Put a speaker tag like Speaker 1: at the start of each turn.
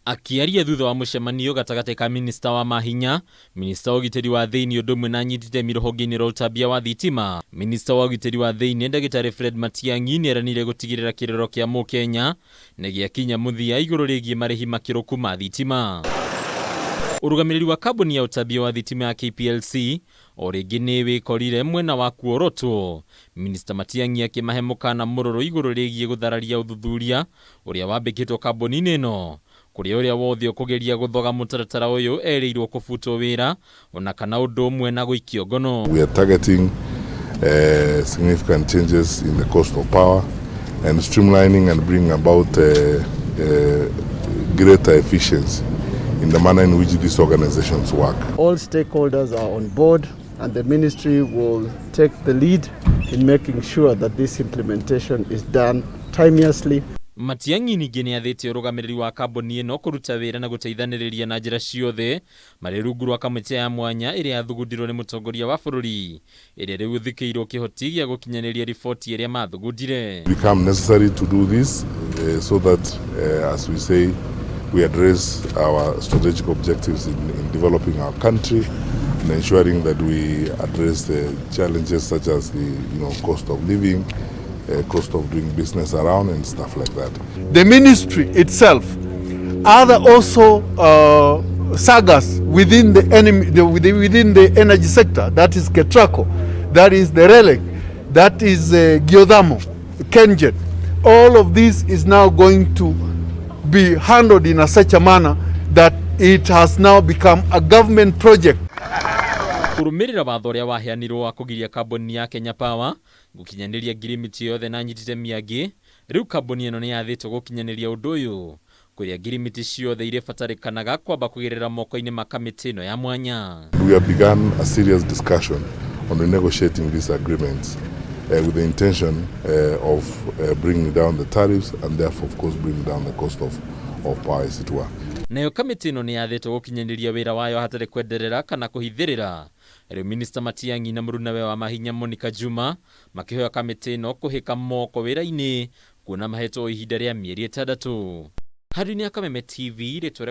Speaker 1: Akĩaria thutha wa mũcemanio gatagatĩ ka minista wa mahinya, minista wa ũgitĩri wa thĩinĩ, ũndũ ũmwe na anyiti itemi rũhonge-inĩ rwa ũtambia wa thitima, minista wa ũgitĩri wa thĩinĩ ndagĩtarĩ Fred Matiang'i nĩeranĩire gũtigĩrĩra kĩrĩro kĩa mũkenya nĩ gĩakinya mũthia igũrũ rĩgiĩ marĩhi makĩrũku ma thitima. Ũrũgamĩrĩri wa kambuni ya ũtambia wa thitima ya KPLC o rĩngĩ nĩ wĩkorire mwena wa kuorotwo, minista Matiang'i akĩmahe mũkana mũrũrũ igũrũ rĩgiĩ gũthararia ũthuthuria ũrĩa wambĩkĩtwo kambuni-inĩ ĩno, kũrĩa ũrĩa wothe ũkũgeria gũthoga mũtaratara ũyũ erĩirwo kũbutwo wĩra ona kana ũndũ ũmwe na gũikio ngono.
Speaker 2: We are targeting significant changes in the cost of power and streamlining and bringing about greater efficiency in the manner in which these organizations work.
Speaker 3: All stakeholders are on board, and the ministry will take the lead in making sure that this implementation is done timeously.
Speaker 1: Matiang'i ningĩ nĩ athĩte ũrũgamĩrĩri wa kambuni ĩno kũruta wĩra na gũteithanĩrĩria na njĩra ciothe marĩ rungu rwa kamĩtĩ ya mwanya ĩrĩa yathugundirwo nĩ mũtongoria wa bũrũri, ĩrĩa rĩu ĩthikĩirwo kĩhoti gĩa gũkinyanĩria riboti ĩrĩa mathugundire.
Speaker 2: Become necessary to do this so that, as we say, we address our strategic objectives in developing our country and ensuring that we address the challenges such as the cost of living, cost of doing business around and stuff like that.
Speaker 4: The ministry itself, other also sagas within the, enemy, the, within the energy sector, that is Ketraco, that is the RELEC, that is Geothermal, KenGen. All of this is now going to be handled in a such a manner that it has now become a government project.
Speaker 1: Kũrũmĩrĩra watho ũrĩa waheanirwo wa kũgiria kambuni ya Kenya Power gũkinyanĩria ngirimiti yothe na anyiti itemi angĩ, rĩu kambuni ĩno nĩ yathĩtwo gũkinyanĩria ũndũ ũyũ, kũrĩa ngirimiti ciothe irĩbatarĩkanaga kwamba kũgerera moko-inĩ ma kamĩtĩ ĩno ya mwanya.
Speaker 2: We have begun a serious discussion on renegotiating these agreements with the intention of bringing down the tariffs and therefore, of course, bringing down the cost of power, as it were.
Speaker 1: Nayo kamĩtĩ ĩno nĩ yathĩtwo gũkinyanĩria wĩra wayo hatarĩ kwenderera kana kũhithĩrĩra. Rĩu minista Matiang'i na mũrunawe wa mahinya Monica Juma makĩhoya kamĩtĩ ĩno kũhĩka moko wĩra-inĩ, kuona mahetwo ihinda rĩa mĩeri 6. Handũ-inĩ ya Kameme TV rĩtwa.